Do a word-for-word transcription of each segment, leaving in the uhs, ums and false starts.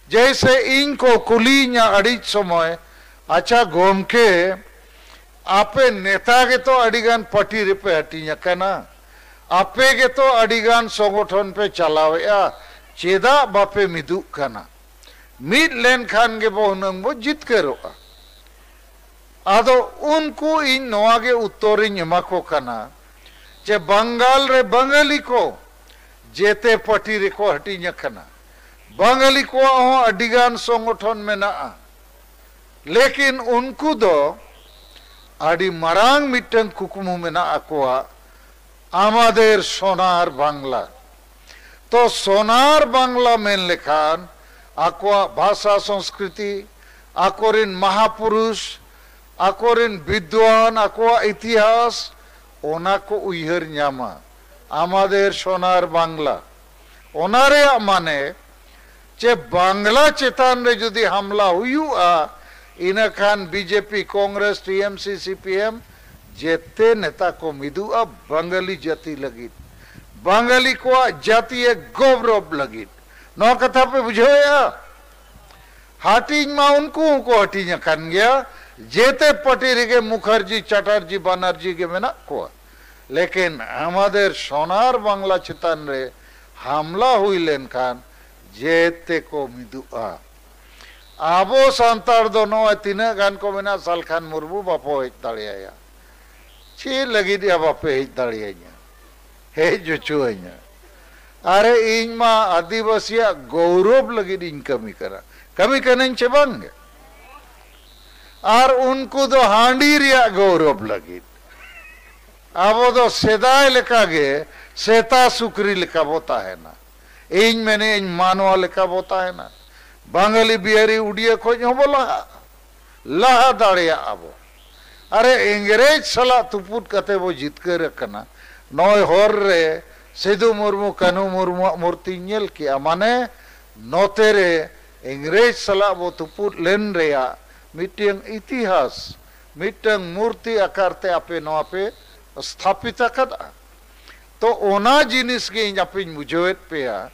ᱡᱮᱭᱥᱮ ᱤᱧ ᱠᱚ ᱠᱩᱞᱤᱭᱤᱧᱟ ᱟᱹᱰᱤ ᱥᱚᱢᱚᱭ, "ᱟᱪᱪᱷᱟ ᱜᱚᱢᱠᱮ, ᱟᱯᱮ ᱱᱮᱛᱟ ᱜᱮᱛᱚ ᱟᱹᱰᱤᱜᱟᱱ ᱯᱟᱨᱴᱤ ᱨᱮᱯᱮ ᱦᱟᱹᱴᱤᱧ ᱟᱠᱟᱱᱟ, ᱟᱯᱮ ᱜᱮᱛᱚ ᱟᱹᱰᱤᱜᱟᱱ ᱥᱚᱝᱜᱚᱴᱷᱚᱱ ᱯᱮ ᱪᱟᱞᱟᱣᱮᱫᱼᱟ, ᱪᱮᱫᱟᱜ ᱵᱟᱯᱮ ᱢᱤᱫᱩᱜ ᱠᱟᱱᱟ? ᱢᱤᱫ ᱞᱮᱱᱠᱷᱟᱱ ᱜᱮᱵᱚ ᱦᱩᱱᱟᱹᱝ ᱵᱚ ᱡᱤᱛᱠᱟᱹᱨᱚᱜᱼᱟ᱾" ᱟᱫᱚ ᱩᱱᱠᱩ ᱤᱧ ᱱᱚᱣᱟ ᱜᱮ ᱩᱛᱛᱚᱨᱤᱧ ᱮᱢᱟ ᱠᱚ ᱠᱟᱱᱟ ᱡᱮ ᱵᱟᱝᱜᱟᱞ ᱨᱮ ᱵᱟᱝᱜᱟᱞᱤ ᱠᱚ ᱡᱮᱛᱮ ᱯᱟᱨᱴᱤ ᱨᱮᱠᱚ ᱦᱟᱹᱴᱤᱧ ᱟᱠᱟᱱᱟ᱾ ᱵᱟᱝᱜᱟᱞᱤ ᱠᱚᱣᱟᱜ ᱦᱚᱸ ᱟᱹᱰᱤᱜᱟᱱ ᱥᱚᱝᱜᱚᱴᱷᱚᱱ ᱢᱮᱱᱟᱜᱼᱟ, ᱞᱮᱠᱤᱱ ᱩᱱᱠᱩ ᱫᱚ ᱟᱹᱰᱤ ᱢᱟᱨᱟᱝ ᱢᱤᱫᱴᱟᱝ ᱠᱩᱠᱢᱩ ᱢᱮᱱᱟᱜ ᱟᱠᱚᱣᱟᱜ, ᱟᱢᱟᱫᱮᱨ ᱥᱳᱱᱟᱨ ᱵᱟᱝᱞᱟ᱾ ᱛᱚ ᱥᱳᱱᱟᱨ ᱵᱟᱝᱞᱟ ᱢᱮᱱ ᱞᱮᱠᱷᱟᱱ ᱟᱠᱚᱣᱟᱜ ᱵᱷᱟᱥᱟ ᱥᱚᱝᱥᱠᱨᱤᱛᱤ, ᱟᱠᱚᱨᱮᱱ ᱢᱟᱦᱟᱯᱩᱨᱩᱥ, ᱟᱠᱚᱨᱮᱱ ᱵᱤᱫᱽᱣᱟᱱ, ᱟᱠᱚᱣᱟᱜ ᱤᱛᱤᱦᱟᱥ, ᱚᱱᱟ ᱠᱚ ᱩᱭᱦᱟᱹᱨ ᱧᱟᱢᱟ᱾ ᱟᱢᱟᱫᱮᱨ ᱥᱳᱱᱟᱨ ᱵᱟᱝᱞᱟ, ᱚᱱᱟ ᱨᱮᱭᱟᱜ ᱢᱟᱱᱮ ᱪᱮ ᱵᱟᱝᱞᱟ ᱪᱮᱛᱟᱱ ᱨᱮ ᱡᱩᱫᱤ ᱦᱟᱢᱞᱟ ᱦᱩᱭᱩᱜᱼᱟ, ᱤᱱᱟᱹᱠᱷᱟᱱ ᱵᱤᱡᱮᱯᱤ, ᱠᱚᱝᱜᱨᱮᱥ, ᱴᱤᱮᱢᱥᱤ, ᱥᱤᱯᱤᱮᱢ ᱡᱮᱛᱮ ᱱᱮᱛᱟ ᱠᱚ ᱢᱤᱫᱩᱜᱼᱟ ᱵᱟᱝᱜᱟᱞᱤ ᱡᱟᱹᱛᱤ ᱞᱟᱹᱜᱤᱫ, ᱵᱟᱝᱜᱟᱞᱤ ᱠᱚᱣᱟᱜ ᱡᱟᱹᱛᱤᱭᱟᱹ ᱜᱚᱣᱨᱚᱵ ᱞᱟᱹᱜᱤᱫ᱾ ᱱᱚᱣᱟ ᱠᱟᱛᱷᱟ ᱯᱮ ᱵᱩᱡᱷᱟᱹᱣᱮᱫᱼᱟ? ᱦᱟᱹᱴᱤᱧ ᱢᱟ ᱩᱱᱠᱩ ᱦᱚᱸᱠᱚ ᱦᱟᱹᱴᱤᱧ ᱟᱠᱟᱱ ᱜᱮᱭᱟ, ᱡᱮᱛᱮ ᱯᱟᱨᱴᱤ ᱨᱮᱜᱮ ᱢᱩᱠᱷᱟᱨᱡᱤ, ᱪᱟᱴᱟᱨᱡᱤ, ᱵᱟᱱᱟᱨᱡᱤ ᱜᱮ ᱢᱮᱱᱟᱜ ᱠᱚᱣᱟ᱾ ᱞᱮᱠᱤᱱ ᱟᱢᱟᱫᱮᱨ ᱥᱳᱱᱟᱨ ᱵᱟᱝᱞᱟ ᱪᱮᱛᱟᱱ ᱨᱮ ᱦᱟᱢᱞᱟ ᱦᱩᱭ ᱞᱮᱱᱠᱷᱟᱱ ᱡᱮᱛᱮ ᱠᱚ ᱢᱤᱫᱩᱜᱼᱟ᱾ ᱟᱵᱚ ᱥᱟᱱᱛᱟᱲ ᱫᱚ ᱱᱚᱜᱼᱚᱭ ᱛᱤᱱᱟᱹᱜ ᱜᱟᱱ ᱠᱚ ᱢᱮᱱᱟᱜ, ᱥᱟᱞᱠᱷᱟᱱ ᱢᱩᱨᱢᱩ ᱵᱟᱯᱮ ᱦᱮᱡ ᱫᱟᱲᱮᱭᱟᱭᱟ᱾ ᱪᱮᱫ ᱞᱟᱹᱜᱤᱫ ᱭᱟ ᱵᱟᱯᱮ ᱦᱮᱡ ᱫᱟᱲᱮᱭᱟᱹᱧᱟ? ᱦᱮᱡ ᱦᱚᱪᱚᱣᱟᱹᱧᱟ᱾ ᱟᱨᱮ, ᱤᱧ ᱢᱟ ᱟᱹᱫᱤᱵᱟᱹᱥᱤᱭᱟᱜ ᱜᱚᱣᱨᱚᱵ ᱞᱟᱹᱜᱤᱫ ᱤᱧ ᱠᱟᱹᱢᱤ ᱠᱟᱱᱟ᱾ ᱠᱟᱹᱢᱤ ᱠᱟᱹᱱᱟᱹᱧ ᱪᱮ ᱵᱟᱝ ᱜᱮ? ᱟᱨ ᱩᱱᱠᱩ ᱫᱚ ᱦᱟᱺᱰᱤ ᱨᱮᱭᱟᱜ ᱜᱚᱣᱨᱚᱵ ᱞᱟᱹᱜᱤᱫ᱾ ᱟᱵᱚ ᱫᱚ ᱥᱮᱫᱟᱭ ᱞᱮᱠᱟ ᱜᱮ ᱥᱮᱛᱟ ᱥᱩᱠᱨᱤ ᱞᱮᱠᱟ ᱵᱚ ᱛᱟᱦᱮᱱᱟ᱾ ᱤᱧ ᱢᱮᱱᱮᱫ ᱟᱹᱧ ᱢᱟᱱᱣᱟ ᱞᱮᱠᱟ ᱵᱚ ᱛᱟᱦᱮᱱᱟ᱾ ᱵᱟᱝᱜᱟᱞᱤ, ᱵᱤᱦᱟᱨᱤ, ᱩᱰᱤᱭᱟᱹ ᱠᱷᱚᱡ ᱦᱚᱸ ᱵᱚ ᱞᱟᱦᱟᱜᱼᱟ, ᱞᱟᱦᱟ ᱫᱟᱲᱮᱭᱟᱜᱼᱟ ᱵᱚ᱾ ᱟᱨᱮ, ᱤᱝᱨᱮᱡᱽ ᱥᱟᱞᱟᱜ ᱛᱩᱯᱩᱫ ᱠᱟᱛᱮ ᱵᱚ ᱡᱤᱛᱠᱟᱹᱨ ᱟᱠᱟᱱᱟ᱾ ᱱᱚᱜᱼᱚᱭ ᱦᱚᱨ ᱨᱮ ᱥᱤᱫᱩ ᱢᱩᱨᱢᱩ, ᱠᱟᱹᱱᱦᱩ ᱢᱩᱨᱢᱩᱣᱟᱜ ᱢᱩᱨᱛᱤᱧ ᱧᱮᱞ ᱠᱮᱜᱼᱟ᱾ ᱢᱟᱱᱮ, ᱱᱚᱛᱮ ᱨᱮ ᱤᱝᱨᱮᱡᱽ ᱥᱟᱞᱟᱜ ᱵᱚ ᱛᱩᱯᱩᱫ ᱞᱮᱱ ᱨᱮᱭᱟᱜ ᱢᱤᱫᱴᱟᱝ ᱤᱛᱤᱦᱟᱥ, ᱢᱤᱫᱴᱟᱝ ᱢᱩᱨᱛᱤ ᱟᱠᱟᱨ ᱛᱮ ᱟᱯᱮ ᱱᱚᱣᱟ ᱯᱮ ᱥᱛᱷᱟᱯᱤᱛ ᱟᱠᱟᱫᱼᱟ᱾ ᱛᱚ ᱚᱱᱟ ᱡᱤᱱᱤᱥ ᱜᱮ ᱤᱧ ᱟᱯᱮᱧ ᱵᱩᱡᱷᱟᱹᱣᱮᱫ ᱯᱮᱭᱟ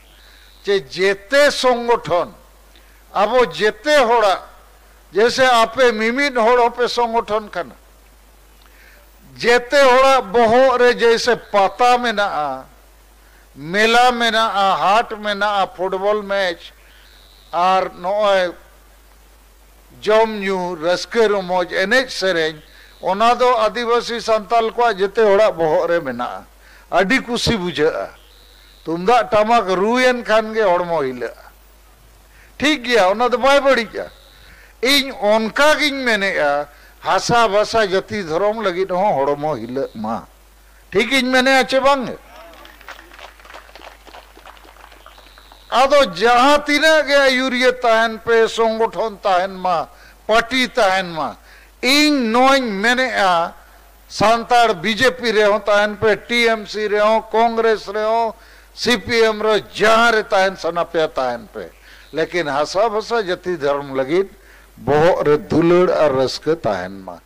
ᱡᱮ ᱡᱮᱛᱮ ᱥᱚᱝᱜᱚᱴᱷᱚᱱ, ᱟᱵᱚ ᱡᱮᱛᱮ ᱦᱚᱲᱟᱜ, ᱡᱮᱭᱥᱮ ᱟᱯᱮ ᱢᱤᱢᱤᱫ ᱦᱚᱲ ᱦᱚᱸᱯᱮ ᱥᱚᱝᱜᱚᱴᱷᱚᱱ ᱠᱟᱱᱟ, ᱡᱮᱛᱮ ᱦᱚᱲᱟᱜ ᱵᱚᱦᱚᱜ ᱨᱮ ᱡᱮᱭᱥᱮ ᱯᱟᱛᱟ ᱢᱮᱱᱟᱜᱼᱟ, ᱢᱮᱞᱟ ᱢᱮᱱᱟᱜᱼᱟ, ᱦᱟᱴ ᱢᱮᱱᱟᱜᱼᱟ, ᱯᱷᱩᱴᱵᱚᱞ ᱢᱮᱪ, ᱟᱨ ᱱᱚᱜᱼᱚᱭ ᱡᱚᱢ ᱧᱩ, ᱨᱟᱹᱥᱠᱟᱹ ᱨᱚᱢᱚᱡᱽ, ᱮᱱᱮᱡ ᱥᱮᱨᱮᱧ, ᱚᱱᱟ ᱫᱚ ᱟᱹᱫᱤᱵᱟᱹᱥᱤ ᱥᱟᱱᱛᱟᱞ ᱠᱚᱣᱟᱜ ᱡᱮᱛᱮ ᱦᱚᱲᱟᱜ ᱵᱚᱦᱚᱜ ᱨᱮ ᱢᱮᱱᱟᱜᱼᱟ᱾ ᱟᱹᱰᱤ ᱠᱩᱥᱤ ᱵᱩᱡᱷᱟᱹᱜᱼᱟ᱾ ᱛᱩᱢᱫᱟᱜ ᱴᱟᱢᱟᱠ ᱨᱩᱭᱮᱱ ᱠᱷᱟᱱ ᱜᱮ ᱦᱚᱲᱢᱚ ᱦᱤᱞᱟᱹᱜᱼᱟ᱾ ᱴᱷᱤᱠ ᱜᱮᱭᱟ, ᱚᱱᱟ ᱫᱚ ᱵᱟᱭ ᱵᱟᱹᱲᱤᱡᱼᱟ᱾ ᱤᱧ ᱚᱱᱠᱟ ᱜᱤᱧ ᱢᱮᱱᱮᱫᱼᱟ, ᱦᱟᱥᱟ ᱵᱷᱟᱥᱟ ᱡᱟᱹᱛᱤ ᱫᱷᱚᱨᱚᱢ ᱞᱟᱹᱜᱤᱫ ᱦᱚᱸ ᱦᱚᱲᱢᱚ ᱦᱤᱞᱟᱹᱜ ᱢᱟ᱾ ᱴᱷᱤᱠ ᱤᱧ ᱢᱮᱱᱮᱫᱼᱟ ᱪᱮ ᱵᱟᱝ? ᱟᱫᱚ ᱡᱟᱦᱟᱸ ᱛᱤᱱᱟᱹᱜ ᱜᱮ ᱟᱹᱭᱩᱨᱤᱭᱟᱹ ᱛᱟᱦᱮᱱ ᱯᱮ, ᱥᱚᱝᱜᱚᱴᱷᱚᱱ ᱛᱟᱦᱮᱱ ᱢᱟ, ᱯᱟᱨᱴᱤ ᱛᱟᱦᱮᱱ ᱢᱟ, ᱤᱧ ᱱᱚᱣᱟᱧ ᱢᱮᱱᱮᱫᱼᱟ, ᱥᱟᱱᱛᱟᱲ ᱵᱤᱡᱮᱯᱤ ᱨᱮᱦᱚᱸ ᱛᱟᱦᱮᱱ ᱯᱮ, ᱴᱤᱮᱢᱥᱤ ᱨᱮᱦᱚᱸ, ᱠᱚᱝᱜᱨᱮᱥ ᱨᱮᱦᱚᱸ, ᱥᱤᱯᱤᱮᱢ ᱨᱮᱦᱚᱸ, ᱡᱟᱦᱟᱸ ᱨᱮ ᱛᱟᱦᱮᱱ ᱥᱟᱱᱟ ᱯᱮᱭᱟ ᱛᱟᱦᱮᱱ ᱯᱮ, ᱞᱮᱠᱤᱱ ᱦᱟᱥᱟ ᱵᱷᱟᱥᱟ ᱡᱟᱹᱛᱤ ᱫᱷᱚᱨᱚᱢ ᱞᱟᱹᱜᱤᱫ ᱵᱚᱦᱚᱜ ᱨᱮ ᱫᱩᱞᱟᱹᱲ ᱟᱨ ᱨᱟᱹᱥᱠᱟᱹ ᱛᱟᱦᱮᱱ ᱢᱟ᱾